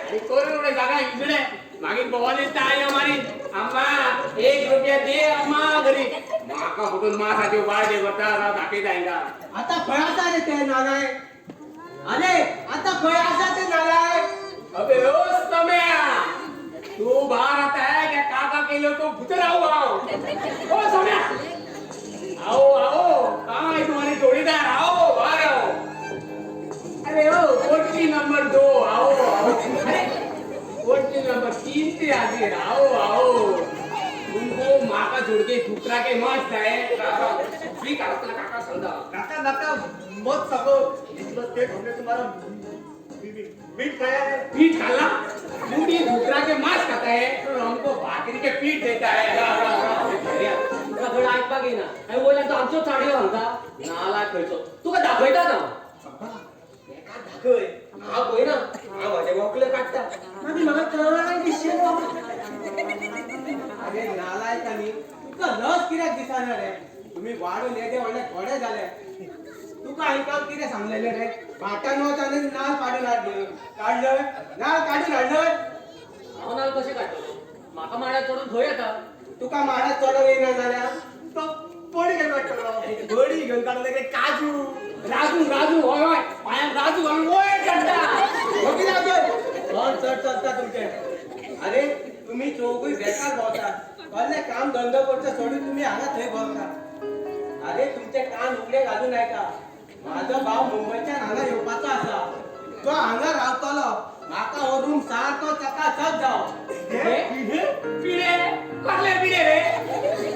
आणि करून उडे जागा इजडे. मागीर भोंवो दिसता यो मारी अम्मा 1 रुपया दे अम्मा घरी म्हाका फुटून मासाचे उबाळ करता दाखयता हांकां. आता खंय आसा रे ते नालायक? अरे, आता खंय आसा ते नालायक? अबे ओ सम्या, तू बाहर आता है क्या? काका के लोग तो भीतर आओ आओ. ओ सम्या, आओ आओ. कहाँ है तुम्हारे जोड़ीदार? आओ, बाहर आओ. अरे ओ कोठी नंबर 2, आओ आओ. अरे, कोठी नंबर 3 से आगे, आओ आओ. तुमको माँ का छोड़ के धुकरा के मस्त है स्वीकार. काका समझा. काका, काका, मत सको. इतना तेज हमने तुम्हारा मीट खाया है. पीठ खाला? तू भी धुकरा के मांस खाता है और हमको भाकरी के पीठ देता है. तुका धड आयकपाक येना आनी वयल्यान तो आमच्यो चाडयो घालता. नालायक खंयचो. तुका दाखयता हांव. एका दाखय. हांव पळयना, हांव म्हजें वक्ल काडटा, मागीर म्हाका कांय दिसचें ना. अरे नालायकांनी, तुका लज कित्याक दिसना रे? तुम्ही वाडून येदे व्हडले घोडे जाले. तुका हांवें काल कितें सांगलेलें रे? भाटान वच आनी नाल काडून हाड. काडलं नाल? काडून हाडलं? हांव नाल कशें काडटलो? म्हाका माडार चडून खंय येता? तुका माडार चडोंक येना जाल्यार तो बडी घेऊन काडटलो. बडी घेवन काडले रे काजू? राजू, राजू, हय हय, पायान राजू घालून वयर चडटा. हो कितें कोण चड चलता तुमचे? अरे, तुम्ही चौगूय बेकार भोंवता. कसले काम धंदो करचे सोडून तुम्ही हांगा थंय भोंवता. अरे, तुमचे कान उगडे घालून आयका. माझो भाव मुंबयच्यान हांगा येवपाचो आसा. तो हांगा रावतलो. म्हाका हो रूम सारको चकाचक जावो. पिडे? कसले पिडे रे?